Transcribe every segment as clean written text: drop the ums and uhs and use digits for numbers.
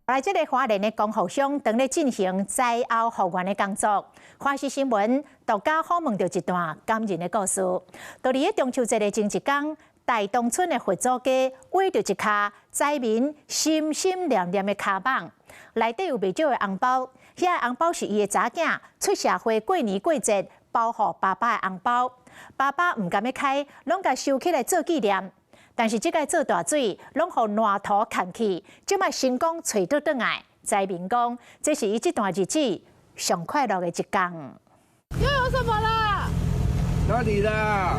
來，這个花蓮的光復鄉當咧進行災後復原的工作。華視新聞獨家訪問著一段感人的故事。佇咧中秋節的前一工，大東村的佛祖街挖著一跤災民心心念念的跤蠓，內底有袂少的紅包。遐個紅包是伊的查囝出社會過年過節包予爸爸的紅包，爸爸毋甘欲開，攏共收起來做紀念。但是這擺做大水，攏予爛土崁去，這擺成功揣著轉來。災民講，這是伊這段日子上快樂的一工。又有什麼啦？哪裡啦？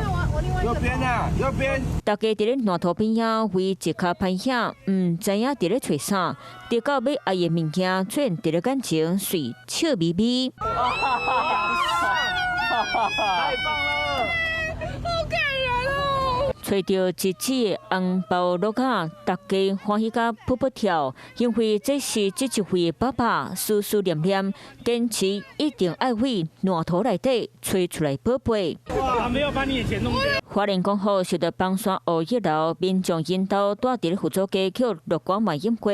右邊啊，右邊。大家佇咧爛土邊仔為一跤歹險，毋知影佇咧揣啥，直到欲愛的物件出現佇咧眼前，隨笑眯眯。太棒了！好感人哦！揣著一紙紅包橐仔，大家歡喜甲噗噗跳，因為這是這一位爸爸思思念念，堅持一定愛佇爛土內底揣出來寶貝。沒有把你的錢弄掉。花蓮光復受著枋山烏一樓，民眾𪜶兜蹛佇咧佛祖街予落雨嘛淹過，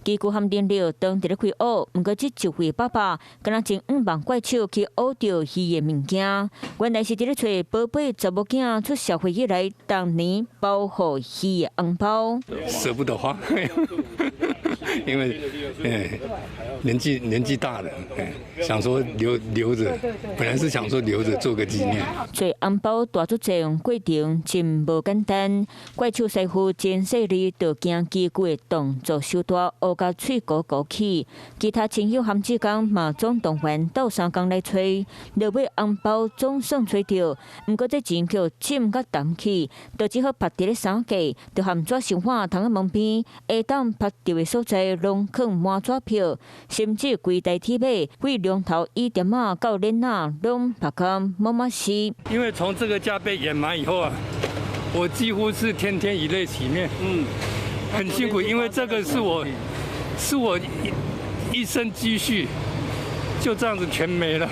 機具和人力當佇咧開挖，毋過這一位爸爸敢若真向望怪手去挖著伊的物件，原來是佇咧揣寶貝查某囝出社會以來，當年包予伊的紅包。捨不得花，因為年紀大了，想說留著，本來是想說留著做個紀念。揣紅包大作戰過程真無簡單，怪手師傅真細膩，就驚機具的動作傷大，烏共喙鼓鼓起。其他親友和志工嘛總動員鬥相共來揣，落尾紅包總算揣著，毋過這錢予浸甲澹去，就只好縛佇咧衫架，就和紙生活窗仔門邊，會當縛著的所在攏囥滿紙票，甚至規台鐵馬，對龍頭椅墊仔到鏈仔，攏縛甲滿滿死。因為從這個家被掩埋以後啊，我幾乎是天天以淚洗面，很辛苦，因為這個是我一生積蓄，就這樣子全沒了，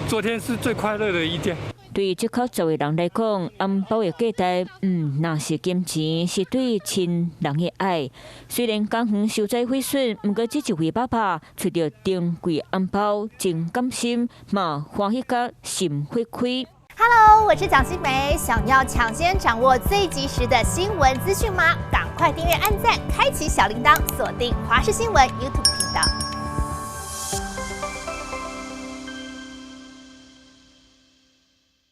昨天是最快樂的一天。對這口十位人來講，紅包的價值，毋若是金錢，是對親人的愛。雖然家園受災毀損，毋過這一位爸爸揣著珍貴紅包，真甘心，嘛歡喜甲心花開。 Hello，我是蔣新梅，想要搶先掌握最及時的新聞資訊嗎？趕快訂閱、按讚、開啟小鈴鐺，鎖定華視新聞 YouTube 頻道。